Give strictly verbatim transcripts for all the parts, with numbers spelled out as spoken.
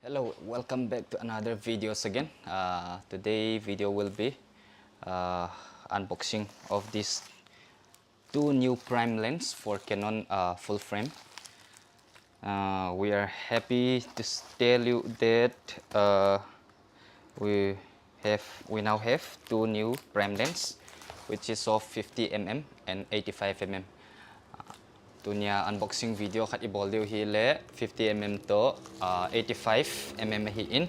Hello, welcome back to another videos again. Uh, today video will be uh, unboxing of these two new prime lens for Canon uh, full frame. Uh, we are happy to s- tell you that uh, we have we now have two new prime lens, which is of fifty mm and eighty-five mm. Uh, tunia unboxing video khat i bol diu hi le fifty mm to uh, eighty-five mm hi in.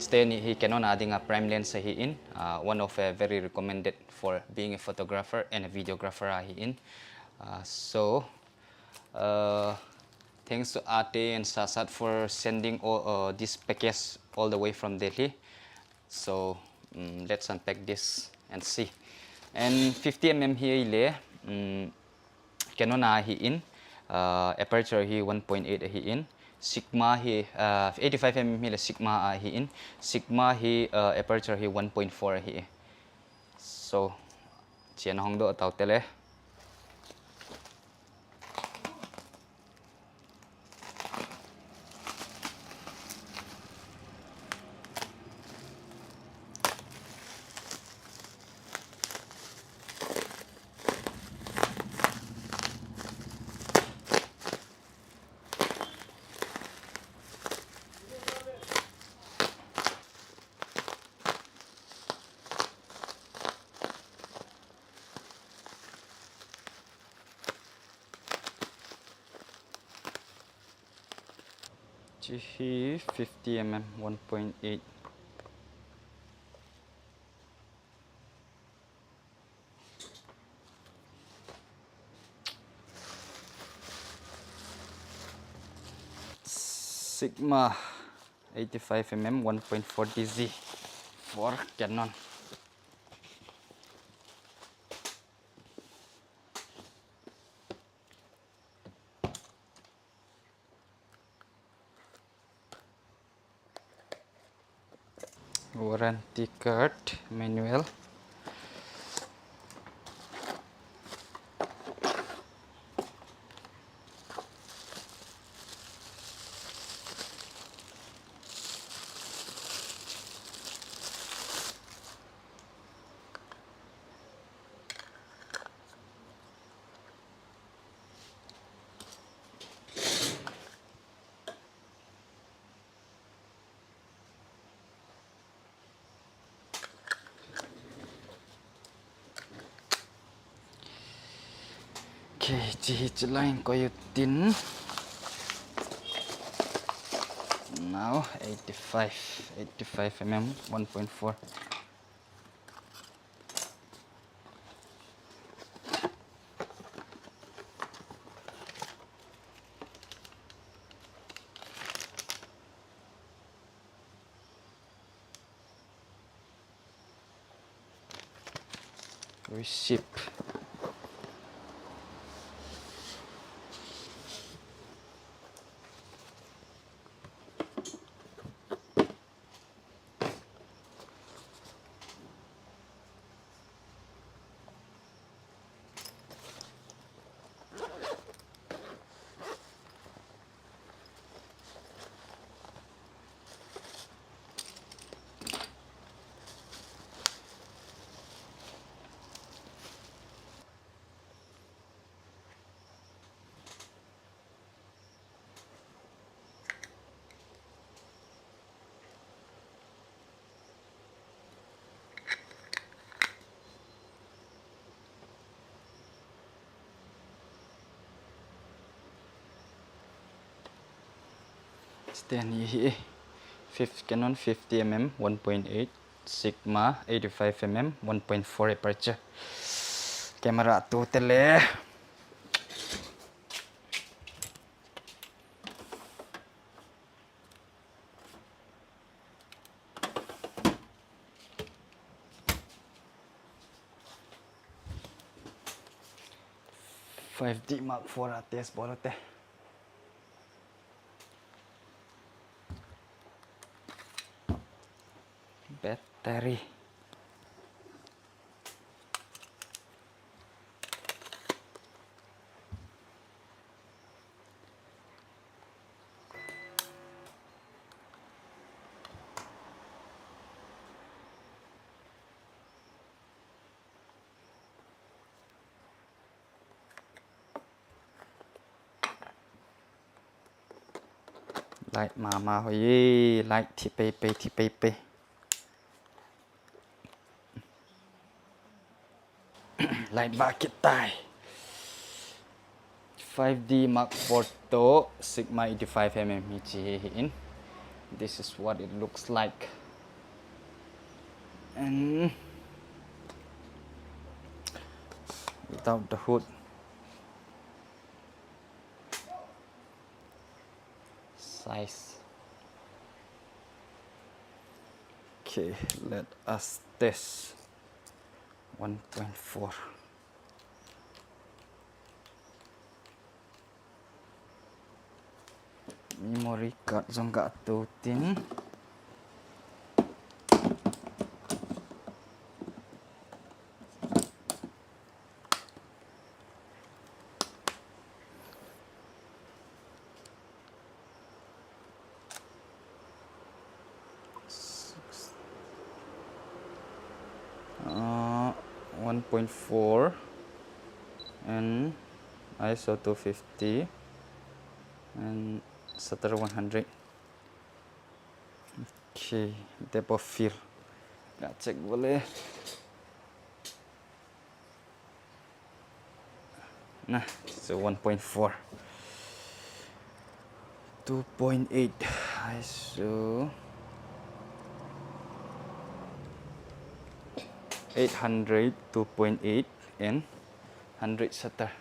Stay ni hi Canon a dinga prime lens hi in. Uh, one of a very recommended for being a photographer and a videographer hi in. Uh, so uh, thanks to Ate and Sasat for sending all, uh, this package all the way from Delhi. So mm, let's unpack this and see. And fifty mm hi le mm, Canon a hi in, uh, aperture hi one point eight hi in, Sigma hi uh, eighty-five mm hi le Sigma a hi in, Sigma hi uh, aperture hi one point four hi. So, chian hong do tau tele. Chi hi fifty mm one point eight. Sigma eighty-five mm one point four D Z for Canon. Warranty card, manual. Okay, chi hi chi line ko yu tin. Now eighty-five, eighty-five mm one point four. Receipt. Stand hi fifty, Canon fifty mm one point eight, Sigma eighty-five mm one point four aperture. Camera tu tele. Five D Mark four a test bol u te. Battery. Light mama ho ye, light thi pei pei, thi pei pei. Light ba kit tai. Five D Mark four to Sigma eighty-five mm hi chi hi in. This is what it looks like. And without the hood. Size. Okay, let us test one point four. Memory card jong ga tou tin. Six. Uh, one point four and ISO two fifty and shutter one hundred. Okay, depth of field. Ga check bole. Nah, so one point four. Two point eight. ISO eight hundred, two point eight and hundred shutter.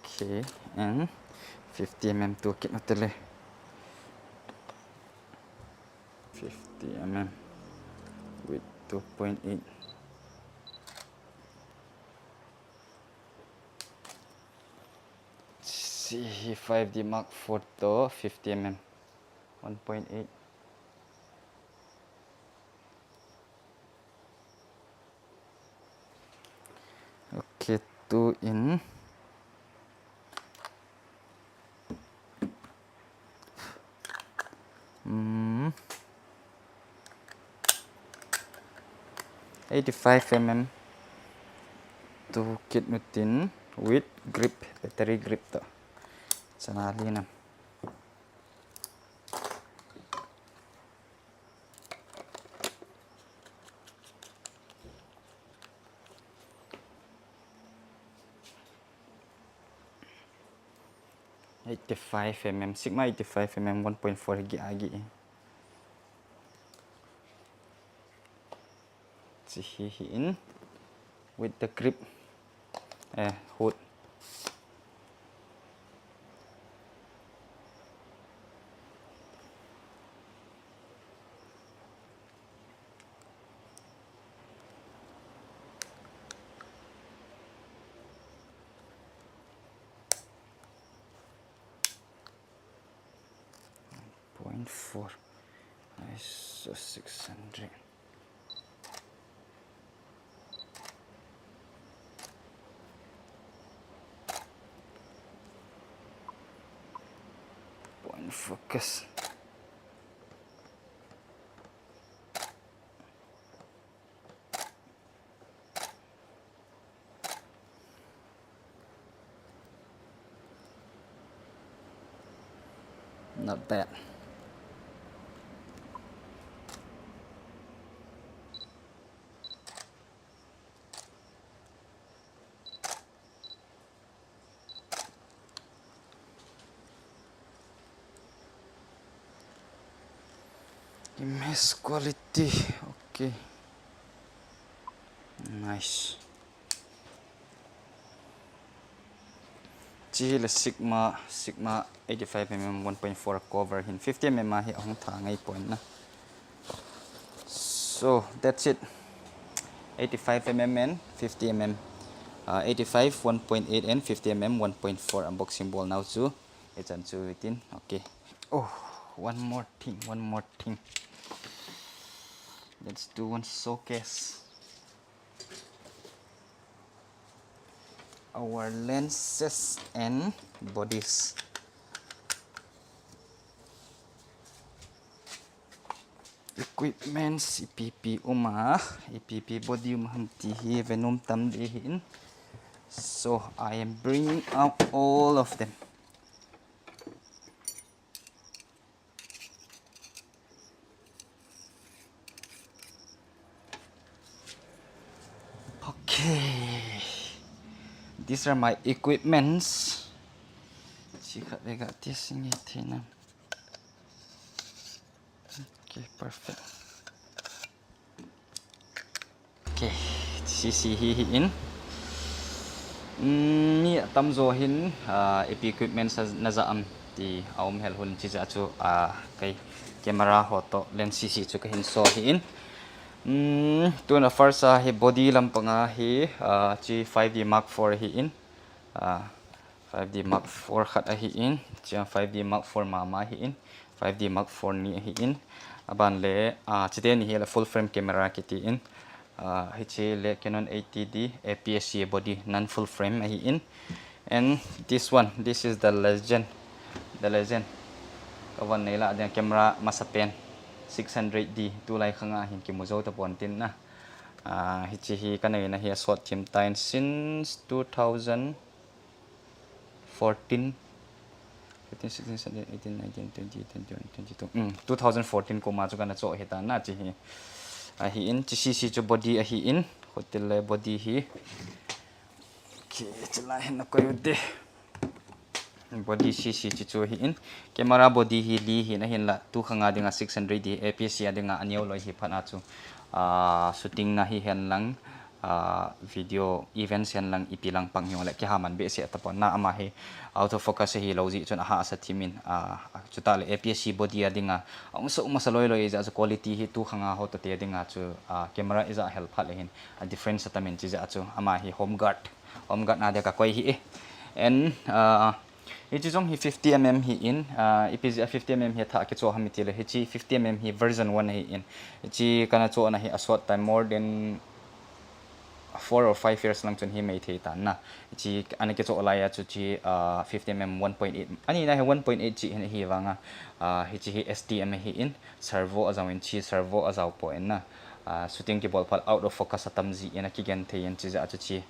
Okay, and fifty mm toolkit na tele. Fifty mm with two point eight. C five D Mark four to fifty mm, one point eight. Okay, two in. Mm. Eighty-five mm toolkit nu tin with grip, battery grip to. Chana lina. Eighty-five mm, Sigma eighty-five mm, one point four gi agi. Chi hi hi in with the grip, eh, hood. Point four, ISO six hundred. Point focus. Not bad. Image quality, okay. Nice. Chi hi le Sigma, Sigma eighty-five mm one point four cover hin, fifty mm a hi ahung tha ngai pon na. So that's it. Eighty-five mm and fifty mm. Uh, eighty-five one point eight and fifty mm one point four unboxing bol nau chu. Ichan chu hitin. Okay. Oh, one more thing, one more thing. Let's do one showcase. Our lenses and bodies. equipments ipi ipi um a, ipi ipi body um ham ti hi ve nom tam ding ahin. So I am bringing out all of them. Okay. These are my equipments. Chi khat le ga ti singe thena. Okay, perfect. Okay, C C hi hi in. Mm, mi atamjo hin, ah, ipi equipments a, na ja am ti a um hel un chi ja chu, ah, kei camera ho to lens C C chu ka hin so hi in. Mm, tuna first a hi body lampang a hi, ah, chi five D Mark four hi in. Ah, five D Mark four khat ahi in, chia five D Mark four mama ahi in, five D Mark four ni ahi in. Aban le, ah, chite ni hi le full frame camera kiti in. Ah, hichi le Canon eighty D A P S C body non full frame ahi in. And this one, this is the legend, the legend. Ka von nei la ding camera masapen six hundred D tulai khanga hin kimu jou tapon tin na. Ah, hichi hi ka neina hi a sot chim tain since two thousand fourteen, fifteen, sixteen, seventeen, eighteen, nineteen, twenty, twenty-one, twenty-two. Mm, two thousand fourteen kum a chu kana cho hi ta na chi hi. Ahi in, chi C C chu body ahi in, hotel le body hi. Okay, chi lai hin na koi u te. Body C C chi chu ahi in. Camera body hi li hin ahin la, tu khanga dinga six hundred D A P S C a dinga aneo loi hi phat a chu. Ah, shooting na hi hen lang. Ah, video events hen lang ipi lang pang hi le kiha man behseh tapon na ama hi autofocus hi lo ji chun aha sa thimin, ah, chuta le A P S C body a dinga aung sa uma sa loi loi ja quality hi tu khanga ho to te dinga chu, ah, camera ija hel phat le hin a difference atamin chi ja chu ama hi home guard, home guard na de ka koi hi e. And, ah, Hichi jong hi fifty mm hi in, ah, ipi jeh a fifty mm hi tha kicho ham iti le, hichi fifty mm hi version one hi in. Hichi kana cho na hi a short time, more than four or five years lang chun hi mei thei tan na. Hichi ana kicho lai a chu chi, ah, fifty mm one point eight. Ani na hi one point eight chi hin hi vanga, ah, hichi hi S T M hi in, servo a jong in chi servo a jao po in na. Ah, shooting kibol phat out of focus atam ji in a kigen thei in chi ja chu chi.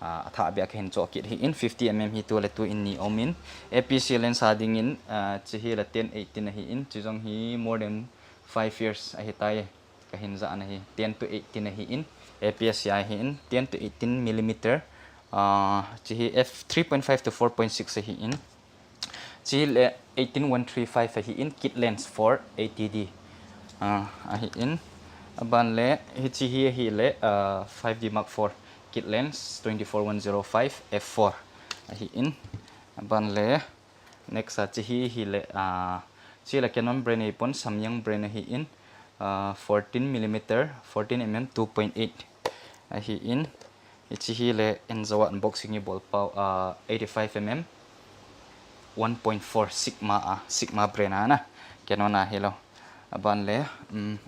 Ah, a tha bia ka hin cho kit hi in fifty mm hi tu le tu in ni om in. A P C lens a ding in, ah, chi hi la ten eighteen ahi in, chi jong hi more than five years ahi tai. Ka hin ja na hi ten to eighteen ahi in, A P S C ahi in, ten to eighteen millimeter. Ah, chi hi f three point five to four point six ahi in. Chi le eighteen one three five ahi in, kit lens for A T D. Ah, ahi in. Aban le, hichi hi ahi le, ah, five D Mark four kit lens twenty-four one zero five f four ahi in. Aban le, next a chi hi hi le, ah, chi le Canon brand ahi pon, Samyang brand ahi in, ah, fourteen millimeter, fourteen mm two point eight ahi in. Hichi hi le en jawa unboxing i bol pau, ah, eighty-five mm, one point four Sigma a, Sigma brand a na, Canon a hi lo. Aban le, um,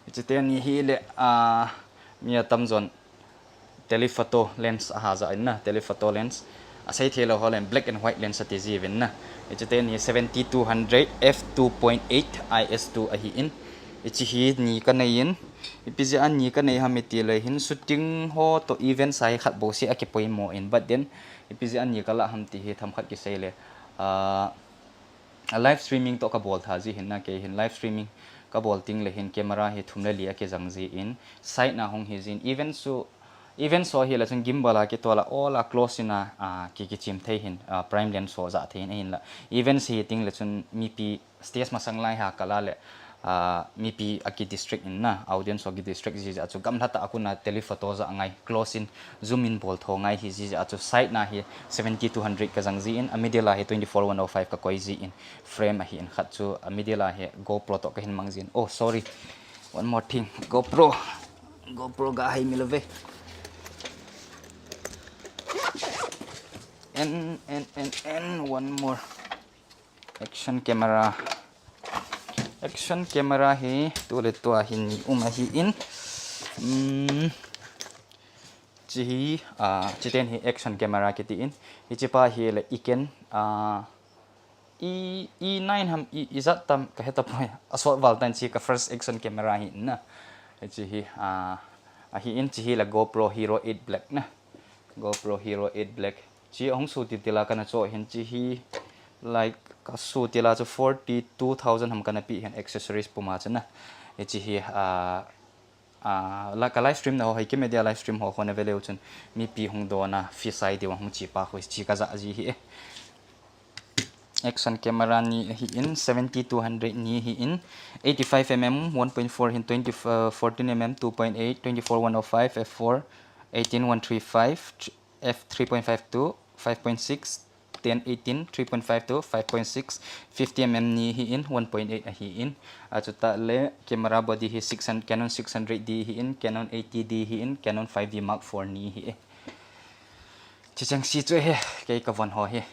hichi te ni hi le, ah, mi atam jon telephoto lens aha ja in na, telephoto lens. A sei thei lo ho le black and white lens ati ji vin na. Hichi te ni seventy two hundred f two point eight I S two ahi in. Hichi hi ni ka nei in. Ipi jeh a ni ka nei ham iti le hin shooting ho to events a hi khat bo si a kipoimo in, but then ipi jeh a ni ka la ham ti hi themkhat kisei le, ah, a live streaming to ka bol tha ji hin na, kei hin live streaming ka bol ting le hin camera hi thum le li a kijang ji in side na hung hi jin events u, events ho hi la chun gimbal a kitol a all a close in a, ah, ki kichim thei hin, ah, prime lens ho ja thei hin ahin la events hi ting le chun mipi stage masang lai ha kala le, ah, mipi a ki distract in na, audience ho ki distract ji ja chu gamla ta a kun a telephoto ja ngai, close in, zoom in bol tho ngai hi ji ja chu side na hi seventy two hundred ka jang ji in, a middle a hi twenty-four one oh five ka koi ji in, frame ahi in khat chu, a middle a hi GoPro to ka hin mang ji in. Oh, sorry. One more thing. GoPro. GoPro ga hai mi lo ve. And, and, and, and one more. Action camera. Action camera hi tu le tu a hin ni um ahi in. Um, chi hi, ah, chi ten hi action camera kiti in. Hichi pa hi le Eken, ah, E, E nine ham, E, ijat tam kahe tapoi. Asot val tan chi ka first action camera hi na. Chi hi, ah, ahi in chi hi la GoPro Hero eight Black na. GoPro Hero eight Black. Chi ahung su ti tila kana cho hin chi hi, like, ka su tila chu forty two thousand ham kana pi hin accessories puma chu na. Chi hi, ah, ah, la ka live stream na ho, Haikim Media live stream ho, ho na veleu chun mipi hung dona, fee sai diu hung chi pa khu chi ka ja ji hi e. Action camera ni hi in, seventy two hundred ni hi in, eighty five mm one point four hin, twenty, uh, fourteen mm two point eight, twenty four one oh five f four, eighteen one three five f three point five two, five point six, ten eighteen, three point five two, five point six, fifty mm ni hi in, one point eight ahi in. Achuta le camera body hi six hundred, Canon six hundred D hi in, Canon eighty D hi in, Canon five D Mark four ni hi e. Chichang si chu he, kei ka von ho hi.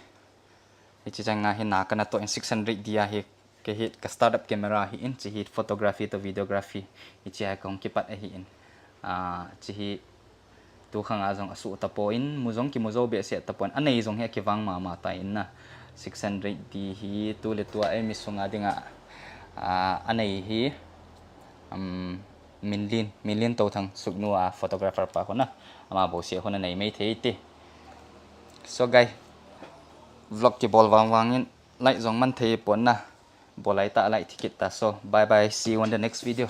Hichi chang a hi na kana to in six hundred D a hi, kei hi ka startup camera hi in, chi hi photography to videography, hichi a kong kipat ahi in. Ah, chi hi tu khang a jong asu tapon, mu jong kimu jo behseh tapon, anei jong hi kivang mama ta in na. Six hundred D hi tu le tu a ei mi sunga dinga, ah, anei hi, um, Minlin, Minlin Touthang Sugnu a photographer pa khu na. Ama bouseh khu na nei mai thei te. So guys, vlog kibol vang vang in, like jong man thei pon na. Bolai ta, like thikit ta. So bye bye, see you on the next video.